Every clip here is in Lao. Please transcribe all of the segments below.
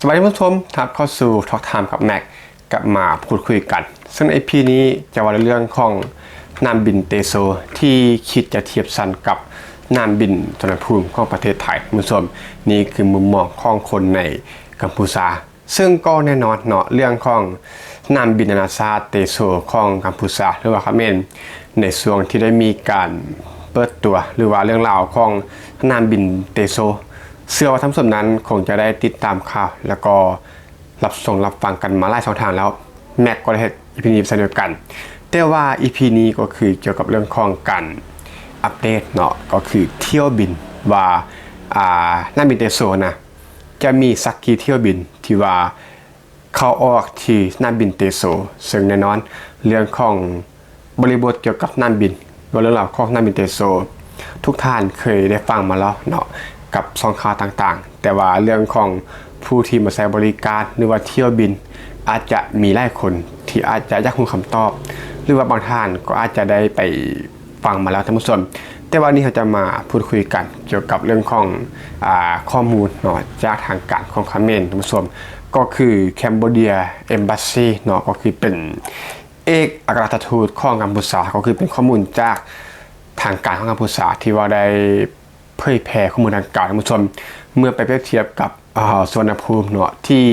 ສະບາຍດີທ່ານຜູ້ຊົມ, ຮັບເຂົ້າສູ່ Talk Time ກັບ Max ກັບມາພູດຄຸຍກັນ. ເຊິ່ງໃນ ອີ ພີ ນີ້ຈະເວົ້າໃນເລື່ອງຂອງສະໜາມບິນເຕໂຊ ທີ່ຄິດຈະທຽບຊັ້ນກັບສະໜາມບິນສຸວັນນະພູມຂອງປະເທດໄທ. ທ່ານຜູ້ຊົມ, ນີ້ຄືມຸມມອງຂອງຄົນໃນກຳພູຊາ. ເຊິ່ງກໍແນ່ນອນເນາະ, ເລື່ອງຂອງສະໜາມບິນນານາຊາດເຕໂຊຂອງກຳພູຊາ ຫຼືວ່າຂະເໝນ ໃນຊ່ວງທີ່ໄດ້ມີການເປີດຕົວ ຫຼືວ່າເລື່ອງລາວຂອງສະໜາມບິນເຕໂຊ, ເຊື່ອວ່າທ່ານຜູ້ຊົມນັ້ນຄົງຈະໄດ້ຕິດຕາມຂ່າວ ແລ້ວກໍ ຮັບຊົມຮັບຟັງກັນມາຫຼາຍຊ່ອງທາງແລ້ວ, Max ກໍໄດ້ເຮັດ ອີ ພີ ນີ້ເຊັ່ນດຽວກັນ. ແຕ່ວ່າ ອີ ພີ ນີ້ກໍຄືກ່ຽວກັບເລື່ອງຂອງການອັບເດດເນາະ, ກໍຄືຖ້ຽວບິນວ່າ ອ່າ ສະໜາມບິນເຕໂຊນະ ຈະມີສັກກີ່ຖ້ຽວບິນທີ່ວ່າເຂົ້າອອກທີ່ສະໜາມບິນເຕໂຊ. ເຊິ່ງແນ່ນອນເລື່ອງຂອງ ບໍລິບົດກ່ຽວກັບສະໜາມບິນ ເວົ້າເລື່ອງລາວຂອງສະໜາມບິນເຕໂຊ ທຸກທ່ານເຄີຍໄດ້ຟັງມາແລ້ວເນາະ ກັບຊ່ອງຂ່າວຕ່າງໆ, ແຕ່ວ່າເລື່ອງຂອງຜູ້ທີ່ມາໃຊ້ບໍລິການ ຫຼືວ່າຖ້ຽວບິນ ອາດຈະມີຫຼາຍຄົນທີ່ອາດຈະຢາກຮູ້ຄຳຕອບ ຫຼືວ່າບາງທ່ານກໍອາດຈະໄດ້ໄປຟັງມາແລ້ວ ທ່ານຜູ້ຊົມ. ແຕ່ວ່ານີ້ເຮົາຈະມາພູດຄຸຍກັນກ່ຽວກັບເລື່ອງຂອງ ອ່າ ຂໍ້ມູນເນາະ ຈາກທາງການຂອງຂະເໝນ ທ່ານຜູ້ຊົມ, ກໍຄື Cambodia Embassy ເນາະ, ກໍຄືເປັນ ເອກອັກຄະລັດຖະທູດຂອງກຳພູຊາ, ກໍຄືເປັນຂໍ້ມູນຈາກທາງການຂອງກຳພູຊາ ທີ່ວ່າໄດ້ເຜີຍແຜ່ຂໍ້ມູນດັ່ງກ່າວ ທ່ານຜູ້ຊົມ, ເມື່ອໄປປຽບທຽບກັບ ເອີ ສຸວັນນະພູມເນາະ ທີ່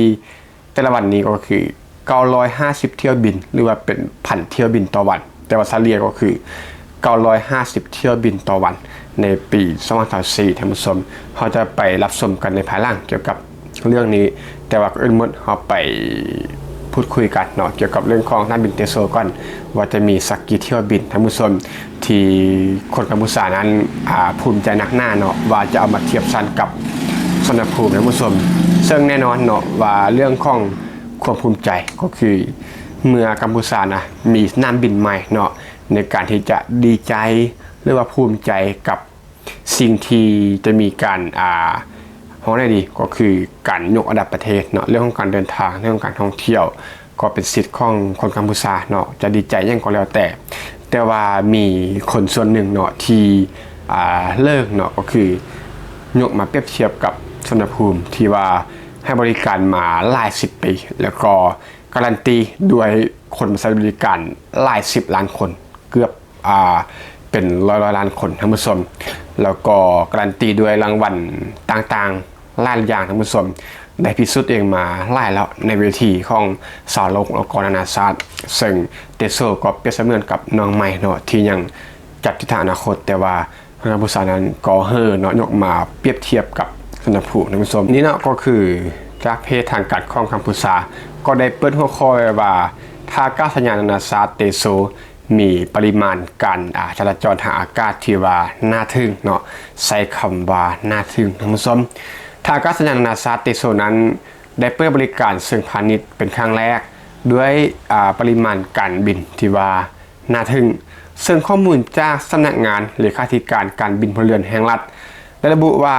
ແຕ່ລະວັນນີ້ກໍຄືເກົ້າຮ້ອຍຫ້າສິບຖ້ຽວບິນ ຫຼືວ່າເປັນພັນຖ້ຽວບິນຕໍ່ວັນ, ແຕ່ວ່າສະເລ່ຍກໍຄືເກົ້າຮ້ອຍຫ້າສິບຖ້ຽວບິນຕໍ່ວັນ ໃນປີສອງພັນຊາວສີ່ ທ່ານຜູ້ຊົມ. ເຮົາຈະໄປຮັບຊົມກັນໃນພາຍຫຼັງກ່ຽວກັບ ເລື່ອງນີ້, ແຕ່ວ່າກ່ອນອື່ນໝົດເຮົາໄປພູດຄຸຍກັນເນາະ ກ່ຽວກັບເລື່ອງຂອງສະໜາມບິນເຕໂຊກ່ອນ ວ່າຈະມີສັກກີ່ຖ້ຽວບິນ ທ່ານຜູ້ຊົມ, ທີ່ຄົນກຳພູຊານັ້ນ ອ່າ ພູມໃຈໜັກໜາເນາະ ວ່າຈະເອົາມາທຽບຊັ້ນກັບສຸວັນນະພູມ ທ່ານຜູ້ຊົມ. ເຊິ່ງແນ່ນອນເນາະວ່າເລື່ອງຂອງຄວາມພູມໃຈ ກໍຄືເມື່ອກຳພູຊານະ ມີສະໜາມບິນໃໝ່ເນາະ ໃນການທີ່ຈະດີໃຈ ຫຼືວ່າພູມໃຈກັບ ສິ່ງທີ່ຈະມີການ ອ່າ ເວົ້າແນວໃດດີ ກໍຄືການຍົກລະດັບປະເທດເນາະ, ເລື່ອງຂອງການເດີນທາງ, ເລື່ອງຂອງການທ່ອງທ່ຽວ ກໍເປັນສິດຂອງຄົນກຳພູຊາເນາະ, ຈະດີໃຈຫຍັງກໍແລ້ວແຕ່. ແຕ່ວ່າມີຄົນສ່ວນໜຶ່ງເນາະ ທີ່ ອ່າ ເລີກເນາະ ກໍຄືຍົກມາປຽບທຽບກັບສຸວັນນະພູມ ທີ່ວ່າໃຫ້ບໍລິການມາຫຼາຍສິບປີ ແລ້ວກໍກາລັນຕີດ້ວຍຄົນມາໃຊ້ບໍລິການຫຼາຍສິບລ້ານຄົນ ເກືອບ ອ່າ ເປັນຮ້ອຍໆລ້ານຄົນ ທ່ານຜູ້ຊົມ, ແລ້ວກໍກາລັນຕີດ້ວຍລາງວັນຕ່າງໆຫຼາຍຢ່າງ ທ່ານຜູ້ຊົມ, ໄດ້ພິສູດເອງມາຫຼາຍແລ້ວໃນເວທີຂອງສາກົນ ແລ້ວກໍນານາຊາດ. ເຊິ່ງເຕໂຊກໍປຽບສະເໝືອນກັບນ້ອງໃໝ່ເນາະ ທີ່ຍັງຈັບທິດທາງອະນາຄົດ, ແຕ່ວ່າ ກຳພູຊານັ້ນກໍເຮີເນາະ ຍົກມາປຽບທຽບກັບສຸວັນນະພູມ ທ່ານຜູ້ຊົມ. ນີ້ເນາະ ກໍຄືຈາກເພຈທາງການຂອງກຳພູຊາ ກໍໄດ້ເປີດຫົວຂໍ້ໄວ້ວ່າ ທ່າອາກາດສະຍານນານາຊາດເຕໂຊ ມີປະລິມານການ ອາ ຈະລາຈອນທາງອາກາດທີ່ວ່າໜ້າທຶ່ງເນາະ, ໃຊ້ຄຳວ່າໜ້າທຶ່ງ ທ່ານຜູ້ຊົມ. ທ່າອາກາດສະຍານນານາຊາດເຕໂຊນັ້ນ ໄດ້ເປີດບໍລິການເຊີງພານິດເປັນຄັ້ງແລກ ດ້ວຍ ອາ ປະລິມານການບິນທີ່ວ່າໜ້າທຶ່ງ. ເຊິ່ງຂໍ້ມູນຈາກສຳນັກງານເລຂາທິການການບິນພົນລະເຮືອນແຫ່ງລັດ ໄດ້ລະບຸວ່າ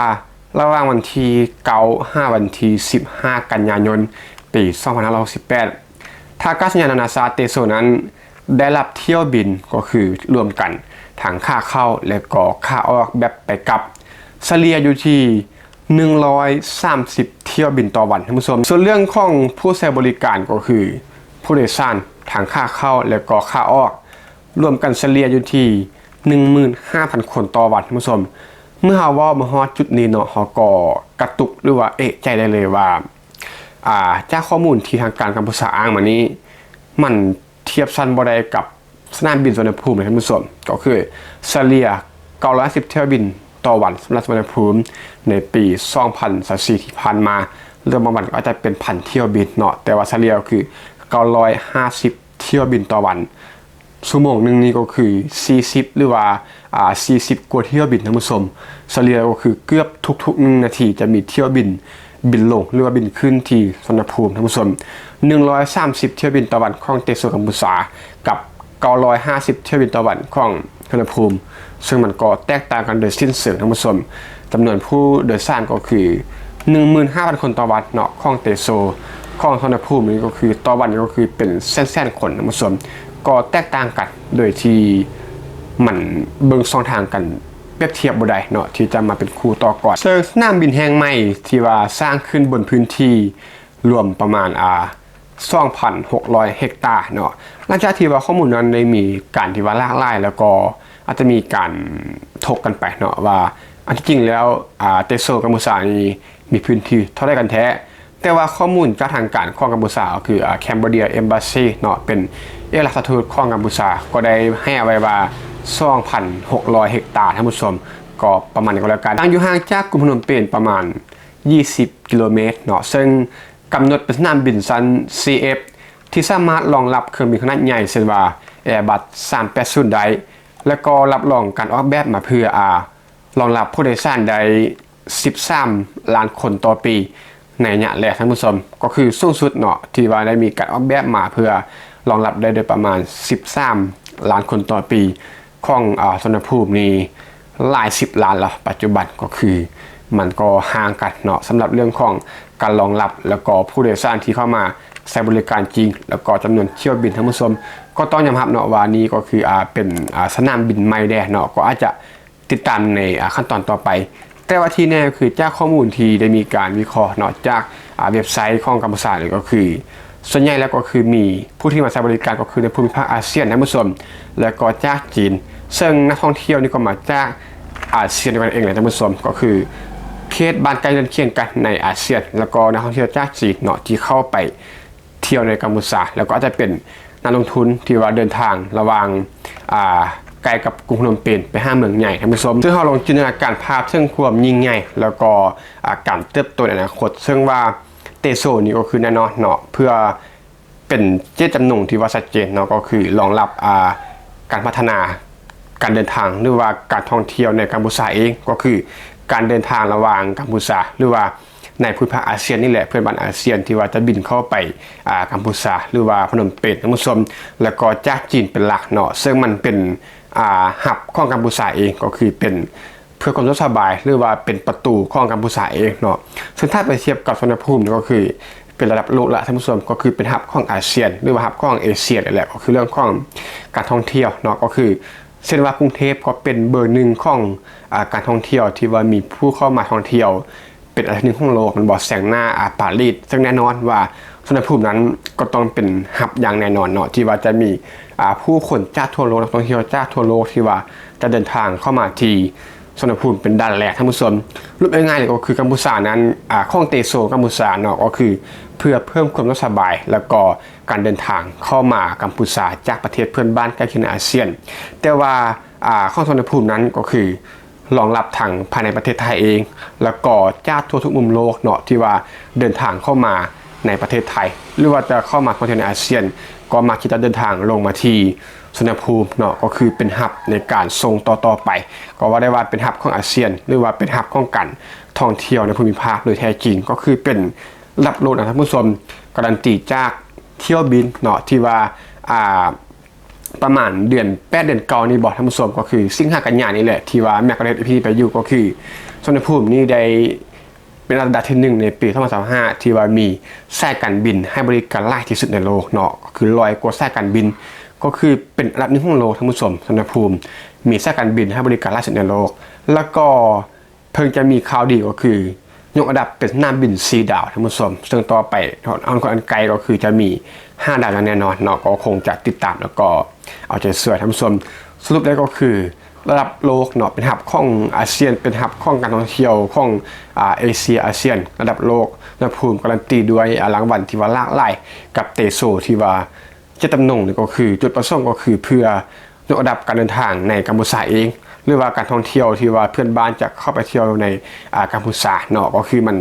ລະຫວ່າງວັນທີເກົ້າ ຫາວັນທີສິບຫ້າ ກັນຍາຍົນ ປີສອງພັນຫ້າຮ້ອຍຫົກສິບແປດ ທ່າອາກາດສະຍານນານາຊາດເຕໂຊນັ້ນ ໄດ້ຮັບຖ້ຽວບິນ ກໍຄືລວມກັນທັງຂາເຂົ້າ ແລະ ກໍຂາອອກແບບໄປກັບ ສະເລ່ຍຢູ່ທີ່ ໜຶ່ງຮ້ອຍສາມສິບຖ້ຽວບິນຕໍ່ວັນ ທ່ານຜູ້ຊົມ. ສ່ວນເລື່ອງຂອງຜູ້ໃຊ້ບໍລິການ ກໍຄືຜູ້ໂດຍສານທັງຂາເຂົ້າ ແລະ ກໍຂາອອກ ລວມກັນສະເລ່ຍຢູ່ທີ່ ໜຶ່ງໝື່ນຫ້າພັນຄົນຕໍ່ວັນ ທ່ານຜູ້ຊົມ. ເມື່ອເຮົາເວົ້າມາຮອດຈຸດນີ້ເນາະ ເຮົາກໍກະຕຸກ ຫຼືວ່າເອະໃຈໄດ້ເລີຍວ່າ ອາ ຈາກຂໍ້ມູນທີ່ທາງການກຳພູຊາອ້າງມານີ້ ມັນທຽບຊັ້ນບໍ່ໄດ້ກັບສະໜາມບິນສຸວັນນະພູມເລີຍ ທ່ານຜູ້ຊົມ. ກໍຄືສະເລ່ຍເກົ້າຮ້ອຍຫ້າສິບຖ້ຽວບິນຕໍ່ວັນ ສຳລັບສຸວັນນະພູມໃນປີສອງພັນຊາວສີ່ທີ່ຜ່ານມາ, ເລື່ອງບາງວັນກໍອາດຈະເປັນພັນຖ້ຽວບິນເນາະ, ແຕ່ວ່າສະເລ່ຍກໍຄືເກົ້າຮ້ອຍຫ້າສິບຖ້ຽວບິນຕໍ່ວັນ. ຊົ່ວໂມງໜຶ່ງນີ້ກໍຄືສີ່ສິບ ຫຼືວ່າ ອ່າ ສີ່ສິບກວ່າຖ້ຽວບິນ ທ່ານຜູ້ຊົມ. ສະເລ່ຍກໍຄືເກືອບທຸກໆໜຶ່ງນາທີຈະມີຖ້ຽວບິນ ບິນລົງ ຫຼືວ່າບິນຂຶ້ນທີ່ສຸວັນນະພູມ ທ່ານຜູ້ຊົມ. ໜຶ່ງຮ້ອຍສາມສິບຖ້ຽວບິນຕໍ່ວັນຂອງເຕໂຊກຳພູຊາ ກັບເກົ້າຮ້ອຍຫ້າສິບຖ້ຽວບິນຕໍ່ວັນຂອງສຸວັນນະພູມ, ເຊິ່ງມັນກໍແຕກຕ່າງກັນໂດຍສິ້ນເຊີງ ທ່ານຜູ້ຊົມ. ຈຳນວນຜູ້ໂດຍສານກໍຄື ໜຶ່ງໝື່ນຫ້າພັນຄົນຕໍ່ວັນເນາະ ຂອງເຕໂຊ, ຂອງສຸວັນນະພູມນີ້ກໍຄືຕໍ່ວັນນີ້ກໍຄືເປັນແສນໆຄົນ ທ່ານຜູ້ຊົມ, ກໍແຕກຕ່າງກັນໂດຍທີ່ມັນເບິ່ງຊ່ອງທາງກັນປຽບທຽບບໍ່ໄດ້ເນາະ ທີ່ຈະມາເປັນຄູ່ຕໍ່ກອນ. ເຊິ່ງສະໜາມບິນແຫ່ງໃໝ່ທີ່ວ່າສ້າງຂຶ້ນບົນພື້ນທີ່ ລວມປະມານ ອ່າ ສອງພັນຫົກຮ້ອຍເຮັກຕາເນາະ. ຫຼັງຈາກທີ່ວ່າຂໍ້ມູນນັ້ນໄດ້ມີການທີ່ວ່າຫຼາກຫຼາຍ ແລ້ວກໍອາດຈະມີການຖົກກັນໄປເນາະ ວ່າອັນທີ່ຈິງແລ້ວ ອ່າ ເຕໂຊກັມພູຊານີ້ມີພື້ນທີ່ເທົ່າໃດກັນແທ້. ແຕ່ວ່າຂໍ້ມູນຈາກທາງການຂອງກັມພູຊາ ກໍຄື ອ່າ Cambodia Embassy ເນາະ ເປັນເອກອັກຄະລັດທູດຂອງກັມພູຊາ ກໍໄດ້ໃຫ້ເອົາໄວ້ວ່າ ສອງພັນຫົກຮ້ອຍເຮັກຕາ ທ່ານຜູ້ຊົມ ກໍປະມານນີ້ກໍແລ້ວກັນ. ຕັ້ງຢູ່ຫ່າງຈາກກຸງພະນົມເປນປະມານ ຊາວກິໂລແມັດເນາະ ເຊິ່ງກຳນົດເປັນສະໜາມບິນຊັ້ນ ຊີເອັຟ ທີ່ສາມາດລອງຮັບເຄື່ອງບິນຂະໜາດໃຫຍ່ ເຊັ່ນວ່າ Airbus ສາມແປດສູນໄດ້ ແລ້ວກໍຮັບລອງການອອກແບບມາເພື່ອ ອາ ລອງຮັບຜູ້ໂດຍສານໄດ້ ສິບສາມລ້ານຄົນຕໍ່ປີ ໃນໄລຍະແລກ ທ່ານຜູ້ຊົມ ກໍຄືສູງສຸດເນາະ ທີ່ວ່າໄດ້ມີການອອກແບບມາເພື່ອລອງຮັບໄດ້ໂດຍປະມານ ສິບສາມລ້ານຄົນຕໍ່ປີ ຂອງ ອາ ສຸວັນນະພູມນີ້ ຫຼາຍສິບລ້ານລະ ປັດຈຸບັນ ກໍຄືມັນກໍຫ່າງກັນເນາະ ສຳລັບເລື່ອງຂອງການລອງຮັບ ແລ້ວກໍຜູ້ໂດຍສານທີ່ເຂົ້າມາໃຊ້ບໍລິການຈິງ ແລ້ວກໍຈຳນວນຖ້ຽວບິນ ທ່ານຜູ້ຊົມ ກໍຕ້ອງຍອມຮັບເນາະວ່ານີ້ກໍຄື ອາ ເປັນ ອາ ສະໜາມບິນໃໝ່ແດ່ເນາະ ກໍອາດຈະຕິດຕາມໃນ ອາ ຂັ້ນຕອນຕໍ່ໄປ. ແຕ່ວ່າທີ່ແນ່ກໍຄືຈາກຂໍ້ມູນທີ່ໄດ້ມີການວິເຄາະເນາະ ຈາກ ອາ ເວັບໄຊຂອງກັມພູຊານີ້ ກໍຄືສ່ວນໃຫຍ່ແລ້ວກໍຄືມີຜູ້ທີ່ມາໃຊ້ບໍລິການກໍຄືໃນພູມມິພາກອາຊຽນ ທ່ານຜູ້ຊົມ ແລ້ວກໍຈາກຈີນ ເຊິ່ງນັກທ່ອງທ່ຽວນີ້ກໍມາຈາກອາຊຽນດ້ວຍກັນເອງແຫຼະ ທ່ານຜູ້ຊົມ ກໍຄືເຂດບ້ານໃກ້ເຮືອນຄຽງກັນໃນອາຊຽນ ແລ້ວກໍນັກທ່ອງທ່ຽວຈາກຈີນເນາະ ທີ່ເຂົ້າໄປທ່ຽວໃນກັມພູຊາ ແລ້ວກໍອາດຈະເປັນນັກລົງທຶນທີ່ວ່າເດີນທາງລະຫວ່າງ ອາ ໃກ້ກັບກຸງພະນົມເປນໄປຫາເມືອງໃຫຍ່ ທ່ານຜູ້ຊົມ ເຊິ່ງເຮົາລອງຈິນຕະນາການພາບເຖິງຄວາມຍິ່ງໃຫຍ່ ແລ້ວກໍ ອາ ການເຕີບໂຕໃນອະນາຄົດ ເຊິ່ງວ່າເຕໂຊນີ້ກໍຄືແນ່ນອນເນາະ ເພື່ອ ເປັນເຈດຈຳນົງທີ່ວ່າຊັດເຈນເນາະ ກໍຄືລອງຮັບ ອາ ການພັດທະນາການເດີນທາງ ຫຼືວ່າການທ່ອງທ່ຽວໃນກັມພູຊາເອງ ກໍຄືການເດີນທາງລະຫວ່າງກັມພູຊາ ຫຼືວ່າໃນພູມພາກອາຊຽນນີ້ແຫຼະ ເພື່ອນບ້ານອາຊຽນທີ່ວ່າຈະບິນເຂົ້າໄປ ອາ ກັມພູຊາ ຫຼືວ່າພະນົມເປນ ທ່ານຜູ້ຊົມ ແລ້ວກໍຈາກຈີນເປັນຫຼັກເນາະ ເຊິ່ງມັນເປັນ ອາ ຮັບຂອງກັມພູຊາເອງ ກໍຄືເປັນ ເພື່ອຄວາມສະດວກສະບາຍ ຫຼືວ່າເປັນປະຕູຂອງກັມພູຊາເອງເນາະ ເຊິ່ງຖ້າໄປທຽບກັບສຸວັນນະພູມກໍຄືເປັນລະດັບໂລກລະ ທ່ານຜູ້ຊົມ ກໍຄືເປັນຮັບຂອງອາຊຽນ ຫຼືວ່າຮັບຂອງເອເຊຍນີ້ແຫຼະ ກໍຄືເລື່ອງຂອງການທ່ອງທ່ຽວເນາະ ກໍຄືເຊັ່ນວ່າກຸງເທບກໍເປັນເບີໜຶ່ງຂອງ ອາ ການທ່ອງທ່ຽວ ທີ່ວ່າມີຜູ້ເຂົ້າມາທ່ອງທ່ຽວເປັນອັນດັບທີໜຶ່ງຂອງໂລກ ແມ່ນບໍ່ ແຊງໜ້າ ອາ ປາຣີສ ເຊິ່ງແນ່ນອນວ່າສຸວັນນະພູມນັ້ນກໍຕ້ອງເປັນຮັບຢ່າງແນ່ນອນເນາະ ທີ່ວ່າຈະມີ ອາ ຜູ້ຄົນຈາກທົ່ວໂລກ ນັກທ່ອງທ່ຽວຈາກທົ່ວໂລກທີ່ວ່າຈະເດີນທາງເຂົ້າມາທີ່ ສຸວັນນະພູມເປັນດ່ານແລກ ທ່ານຜູ້ຊົມ ສະຫຼຸບງ່າຍໆເລີຍກໍຄືກັມພູຊານັ້ນ ອາ ຂອງເຕໂຊກັມພູຊາເນາະ ກໍຄືເພື່ອເພີ່ມຄວາມສະດວກສະບາຍ ແລ້ວກໍການເດີນທາງເຂົ້າມາກັມພູຊາຈາກປະເທດເພື່ອນບ້ານໃກ້ຄຽງໃນອາຊຽນ ແຕ່ວ່າ ອາ ຂອງສຸວັນນະພູມນັ້ນກໍຄືລອງຮັບທັງພາຍໃນປະເທດໄທເອງ ແລ້ວກໍຈາກທົ່ວທຸກມຸມໂລກເນາະ ທີ່ວ່າເດີນທາງເຂົ້າມາໃນປະເທດໄທ ຫຼືວ່າຈະເຂົ້າມາທ່ອງທ່ຽວໃນອາຊຽນ ກໍມັກທີ່ຈະເດີນທາງລົງມາທີ່ ສຸວັນນະພູມເນາະ ກໍຄືເປັນຮັບໃນການສົ່ງຕໍ່ໆໄປ ກໍວ່າໄດ້ວ່າເປັນຮັບຂອງອາຊຽນ ຫຼືວ່າເປັນຮັບຂອງການທ່ອງທ່ຽວໃນພູມມິພາກໂດຍແທ້ຈິງ ກໍຄືເປັນລະດັບໂລກນະທ່ານຜູ້ຊົມ ກາຣັນຕີຈາກຖ້ຽວບິນເນາະ ທີ່ວ່າ ອາ ປະມານເດືອນແປດ ເດືອນເກົ້ານີ້ບໍ ທ່ານຜູ້ຊົມ ກໍຄືສິງຫາ ກັນຍານີ້ແຫຼະ ທີ່ວ່າແມັກກະເຮັດອີພີໄປຢູ່ ກໍຄືສຸວັນນະພູມນີ້ໄດ້ ເປັນອັນດັບທີໜຶ່ງໃນປີສອງພັນຊາວຫ້າ ທີ່ວ່າມີສາຍການບິນໃຫ້ບໍລິການຫຼາຍທີ່ສຸດໃນໂລກເນາະ ກໍຄືຮ້ອຍກວ່າສາຍການບິນ ກໍຄືເປັນອັນດັບໜຶ່ງຂອງໂລກ ທ່ານຜູ້ຊົມ ສຸວັນນະພູມ ມີສາຍການບິນໃຫ້ບໍລິການຫຼາຍທີ່ສຸດໃນໂລກ ແລ້ວກໍເພິ່ງຈະມີຂ່າວດີ ກໍຄືຍົກລະດັບເປັນສະໜາມບິນສີ່ດາວ ທ່ານຜູ້ຊົມ ເຊິ່ງຕໍ່ໄປ ອະນາຄົດອັນໃກ້ກໍຄືຈະມີຫ້າດາວຢ່າງແນ່ນອນເນາະ ກໍຄົງຈະຕິດຕາມ ແລ້ວກໍເອົາໃຈຊ່ວຍ ທ່ານຜູ້ຊົມ ສະຫຼຸບແລ້ວກໍຄື ລະດັບໂລກເນາະ ເປັນຮັບຂອງອາຊຽນ ເປັນຮັບຂອງການທ່ອງທ່ຽວຂອງ ອາ ເອເຊຍອາຊຽນລະດັບໂລກ ອຸນຫະພູມກາຣັນຕີດ້ວຍ ອາ ລາງວັນທີ່ວ່າຫຼາກຫຼາຍ ກັບເຕໂຊທີ່ວ່າເຈດຈຳນົງນີ້ກໍຄື ຈຸດປະສົງກໍຄືເພື່ອຍົກລະດັບການເດີນທາງໃນກຳປູເຈຍເອງ ຫຼືວ່າການທ່ອງທ່ຽວທີ່ວ່າເພື່ອນບ້ານຈະເຂົ້າໄປທ່ຽວໃນ ອາ ກຳປູເຈຍເນາະ ກໍຄືມັນ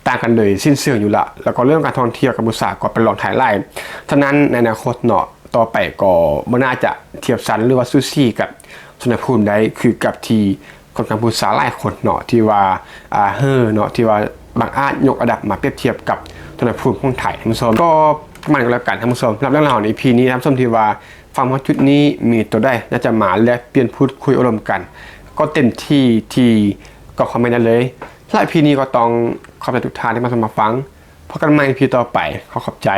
ຕ່າງກັນໂດຍສິ້ນເຊີງຢູ່ລະ ແລ້ວກໍເລື່ອງການທ່ອງທ່ຽວກຳປູເຈຍກໍເປັນລອງທ້າຍຫຼາຍ. ສະນັ້ນໃນອະນາຄົດເນາະ ຕໍ່ໄປກໍບໍ່ໜ້າຈະທຽບຊັ້ນ ຫຼືວ່າສູສີກັບສຸວັນນະພູມໄດ້ ຄືກັບທີ່ຄົນກຳປູເຈຍຫຼາຍຄົນເນາະ ທີ່ວ່າ ອາ ເຮີເນາະ ທີ່ວ່າບາງອາດຍົກລະດັບມາປຽບທຽບກັບສຸວັນນະພູມຂອງໄທ ທ່ານຜູ້ຊົມ. ກໍປະມານນີ້ກໍແລ້ວກັນ ທ່ານຜູ້ຊົມ. ສຳລັບເລື່ອງລາວໃນອີພີນີ້ ທ່ານຜູ້ຊົມທີ່ວ່າຟັງຮອດຈຸດນີ້ ມີຕົວໃດຢາກຈະມາແລກປ່ຽນ ພູດຄຸຍ ໂອ້ລົມກັນ ກໍເຕັມທີ່ທີ່ ກໍຄອມເມັນໄດ້ເລີຍ. ສຳລັບອີພີນີ້ກໍຕ້ອງຂອບໃຈທຸກທ່ານທີ່ມາຊົມມາຟັງ. ພົບກັນໃໝ່ອີພີຕໍ່ໄປ. ຂໍຂອບໃຈ.